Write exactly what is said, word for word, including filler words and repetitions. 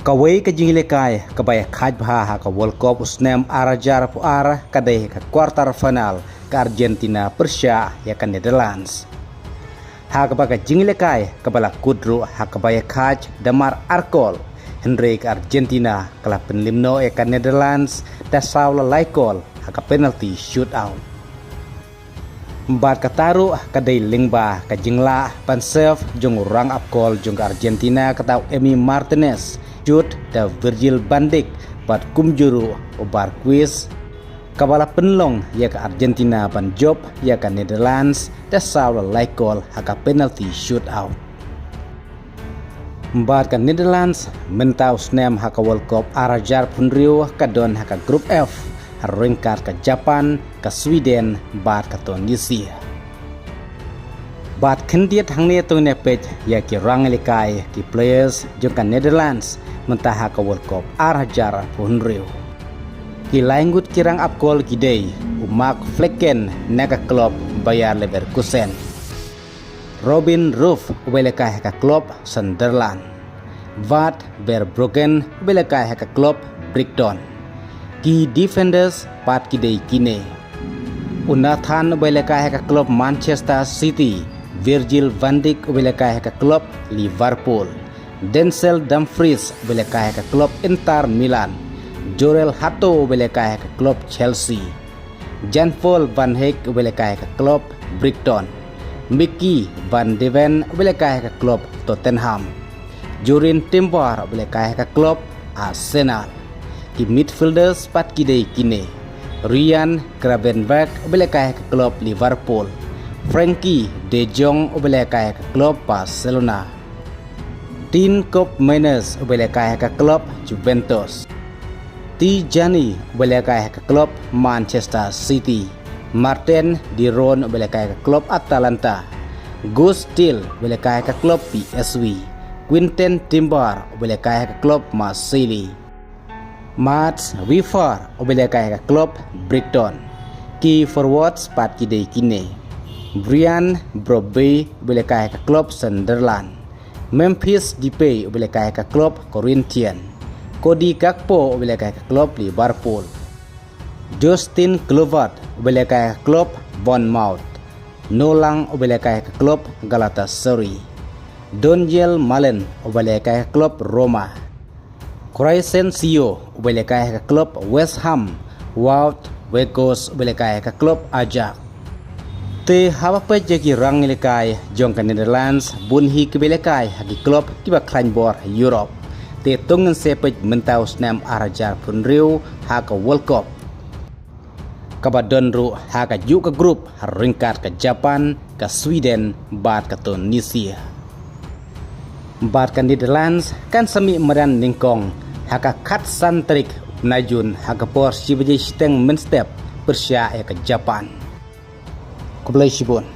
Kawei ka jingïalehkai kaba ïakhaid bha ha ka World Cup u snem ar hajar arphew ar ka dei ka quarter final, ka Argentina pyrshah ïa ka Netherlands. Ha kaba ka jingïalehkai kaba la kut ruh ha kaba ïakhaid da mar ar kol, hynrei ka Argentina ka la pynlip noh ïa ka Netherlands da saw la lai kol ha ka penalty shootout. Bad kata ruh ka dei lyngba ka jinglah ban save jong u rangap kol jong ka Argentina, kata u Emi Martinez, shoot da Virgil van Dijk bad kumjuh ruh u Berghuis, kaba la pynlong ïa ka Argentina ban jop ïa ka Netherlands da saw la lai kol ha ka penalty shootout. Bad ka Netherlands mynta u snem ha ka World Cup ar hajar arphew hynriew ka don ha ka Group F, ha ryngkat ka Japan, ka Sweden bad ka Tunisia. Bad khyndiat hangne to ngin ïa peit ïa ki rangïalehkai ki players jong ka Netherlands mynta ha ka World Cup ar hajar arphew hynriew. Ki lai ngut ki rangap kol ki dei u Mark Flekken na ka klub Bayer Leverkusen, Robin Roef uba ïalehkai ha ka klub Sunderland, Wout Verbruggen uba ïalehkai ha ka klub Brighton. Ki defenders pat ki dei kine: u Nathan uba ïalehkai ha ka klub Manchester City, Virgil van Dijk uba ïalehkai ha ka klub Liverpool, Denzel Dumfries uba ïalehkai ha ka klub Inter Milan, Jorrel Hato uba ïalehkai ha ka klub Chelsea, Jan Paul van Hecke uba ïalehkai ha ka klub Brighton, Micky van de Ven uba ïalehkai ha ka klub Tottenham, Jurrien Timber uba ïalehkai ha ka klub Arsenal. Ki midfielders pat ki dei kine: Ryan Gravenberch uba ïalehkai ha ka klub Liverpool, Frenkie de Jong uba ïalehkai ha ka klub Barcelona, Teun Koopmeiners uba ïalehkai ha ka klub Juventus, Tijjani uba ïalehkai ha ka klub Manchester City, Marten de Roon uba ïalehkai ha ka klub Atalanta, Guus Til uba ïalehkai ha ka klub P S V, Quinten Timber uba ïalehkai ha ka klub Marseille, Mats Wieffer uba ïalehkai ha ka klub Brighton. Ki forwards pat ki dei kine: Brian Brobbey uba ïalehkai ha ka klub Sunderland, Memphis Depay uba ïalehkai ha ka klub Corinthians, Cody Gakpo uba ïalehkai ha ka klub Liverpool, Justin Kluivert uba ïalehkai ha ka klub Bournemouth, Noa Lang uba ïalehkai ha ka klub Galatasaray, Donyell Malen uba ïalehkai ha ka klub Roma, Crysencio uba ïalehkai ha ka klub West Ham, Wout Weghorst uba ïalehkai ha ka klub Ajax. Te haba peit ïa ki rangïalehkai jong ka Netherlands, bun hi kiba ïalehkai ha ki klub kiba khlaiñ bor ha Europe. Te to ngin sa peit mynta u snem ar hajar arphew hynriew ha ka World Cup, kaba don ruh ha kajuh ka group ha ryngkat ka Japan, ka Sweden bad ka Tunisia. Bad ka Netherlands kan sa mih madan nyngkong ha ka khatsan tarik u bnai Jun ha ka por shi baje shiteng mynstep, pyrshah ïa ka Japan. Khublei shibun.